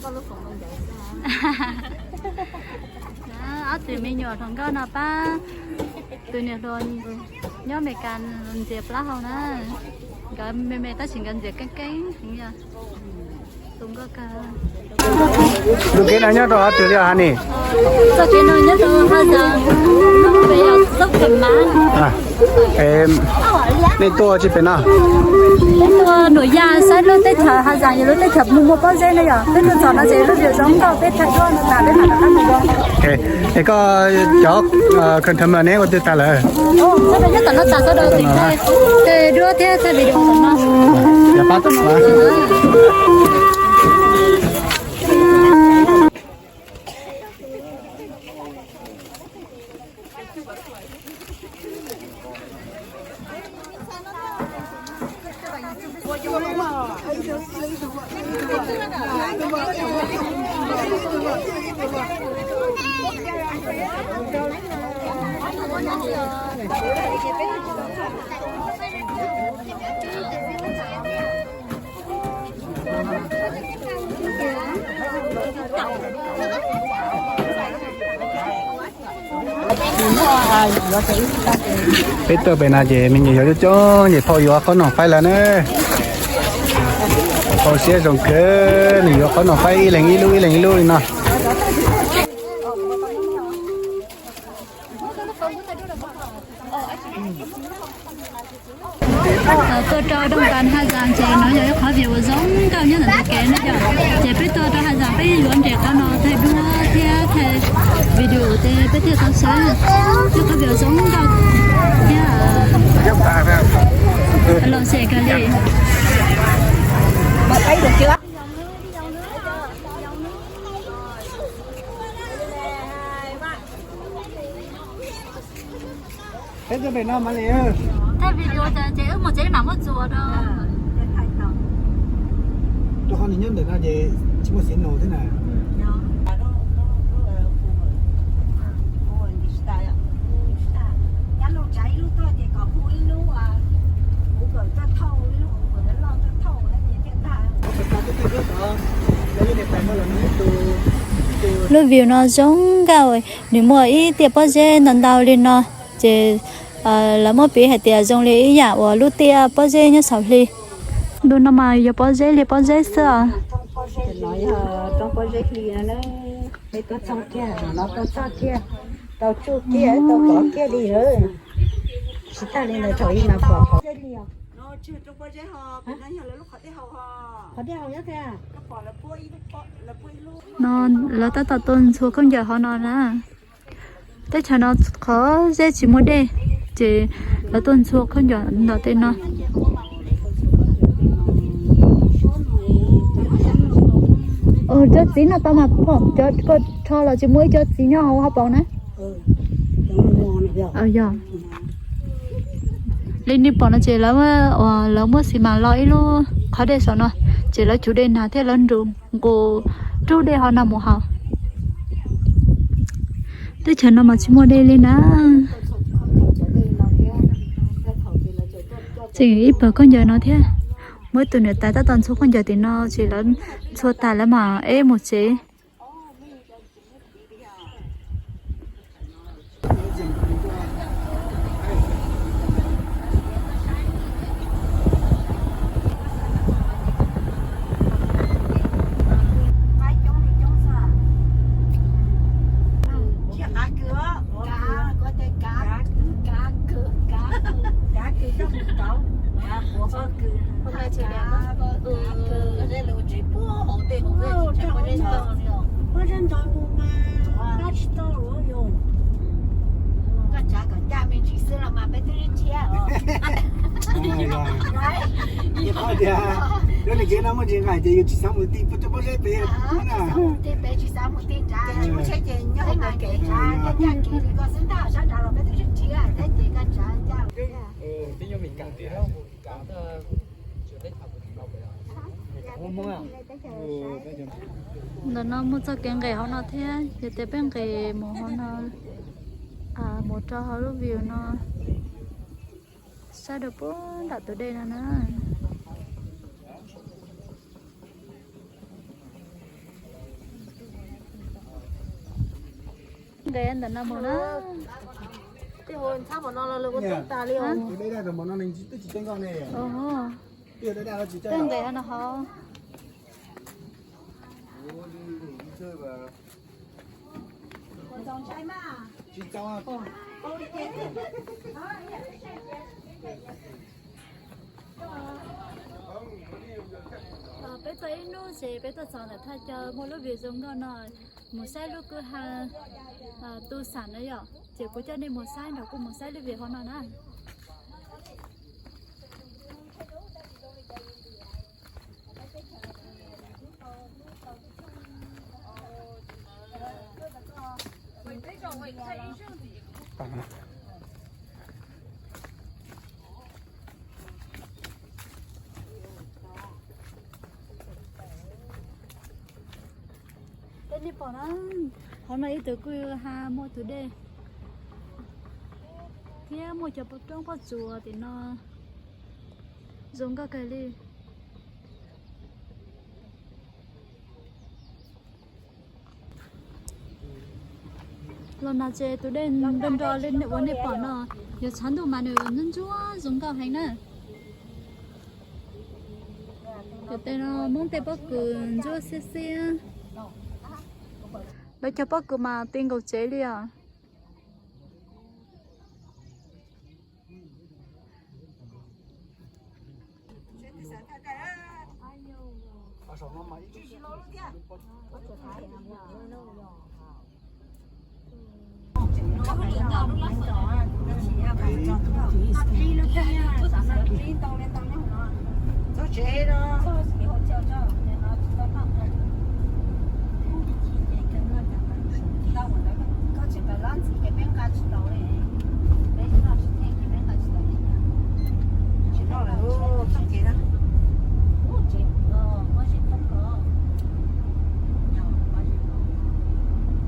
Ob tug me nyuam hluas nkauj no pab tus niam hluas nyob Amelikas ntxias plaub hau na. Nkawd me me tab sis nkawd ntxias keeb keeb heev yog. Tus nkauj kawg. Tus kev no nyob rau qhov twg li os Hanis? Txoj kev no nyob rau Haj Zaas, lub npe yog Xab Kam Mab. Nej tuaj tsis pem no? Peb tuaj Nuam Yaj saib lub teb chaws Haj Zaas, yog lub teb chaws muaj muaj pob zeb na yog. Peb tuaj txog no ces lub view zoo nkauj, peb thaij duab no tas peb mam rov qab mus dua. Es koj cov customer ne ua twg tag lawm? Nyob tom no tas sawv daws, thaij duab thiab thaij video tom no. Peb tuaj pem no ces me nyuam yaus coob coob ces phauj yuav qhob noom faib lawm na. Phauj siab zoo kawg, nws yuav qhob noom faib ib leeg ib lub ib leeg ib lub li no. Tuaj rau Dooj Kas Haj Zaas ces no yog ib qhov view uas zoo nkauj nyob ntawm ntug kev no yom. Ces peb tuaj rau Haj Zaas peb yuav nres qhov no thaij duab thiab thaij video ces peb thiaj tau saib ib qhov view zoo nkauj thiab lom zem kawg li. Peb tuaj pem no mas li. Thaij video ces wb mus tsev mam muab txuas rau. Rau qhov nws nyob ntawm no ces tsis muaj signal thiab na. Lub view no zoo nkauj, nws muaj ib tiaj pob zeb ntau ntau li no, ces lawv muab piv hais tias zoo li ib yam uas lub tiaj pob zeb nyob saum hli. Ntu no mas yog pob zeb li pob zeb xwb os. Peb tuaj txog kiag, no tuaj txog kiag, tau tsuj kiag, tau kov kiag li lawm. Tsis tag li ntawd thaum ub mas pom qhov dej li os. Qhov dej haus nyob tiag. No lawv tab tom tuaj ntxhua khaub ncaws hauv no na. Teb chaws no qhov zeb tsis muaj dej, ces lawv tuaj ntxhua khaub ncaws ntawm tej no. Cov txiv no tau mas pom cov koj rho los tsis muaj ib co txiv nyob hauv hauv paus na. Yog li nej pom no ces lawv, lawv muab xis mas lo ib lub qhov dej saum no, ces lawv cuv dej nag thiab lawv nrus nqus rub dej hauv no mus haus. Teb chaws no mas tsis muaj dej li na. Tseem ib pawg khaub ncaws no thiab. Muaj ib tug niam tais tab tom ntxhua khaub ncaws tim no ces lawv ntxhua tas lawv mam eb mus tsev. Koj tsav kom ncaj me ntsis xwb los mas peb twb thiab os. Tias, yog nws kev no muaj ntsis nqaim ces yus tsis xav mus ti pob zeb pem na. Tsis xav mus ti pem, tsis xav mus ti nrad, tsis muaj tsheb ces nyob hauv kev nrad, ncaj kev li koj xwb ntag, sab nrad los peb twb thiab, thiab ces koj tsav ncaj. Ntawm no muaj txoj kev nqes hauv no thiab, yog tias peb nqes mus hauv no mus rau hauv lub view no, saib rau puag nram tus dej no na. Nqes ntawm no mus na. Tej hauv ntxhab mov no los lawv ua tau tas li os. Tej nqes no hauv. Peb tuaj ib hnub ces peb tuaj txog ntawm thaj chaw muaj lub view zoo nkauj no, mus saib lub kwj ha tu xam na yom, ces kuv coj nej mus saib nrog kuv mus saib lub view hauv no na. Peb nej pom na, hauv no ib tug kwj ha muaj tus dej thiab muaj cov roob pob tsuas tim no zoo nkauj kawg li. Los no ces tus dej nro nro li ua nej pom no, yog tshav ntuj mas nws ntsuab ntsuab zoo nkauj heev na. Cov tej no Hmoob tej pob kws ntsuab xiab xiab. Lawv cov pob kws mas ti nkaus tsev li os.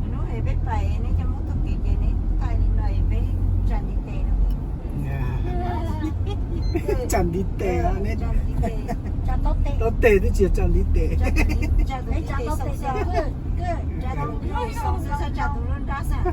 Hnub es peb pais neb coj Hmoob taug kev ces neb thaij li no es peb tsa ntiv tes no. Tsa ntiv tes, taug tes twb tsis yog tsa ntiv tes. Tsa tus lub nrab xwb.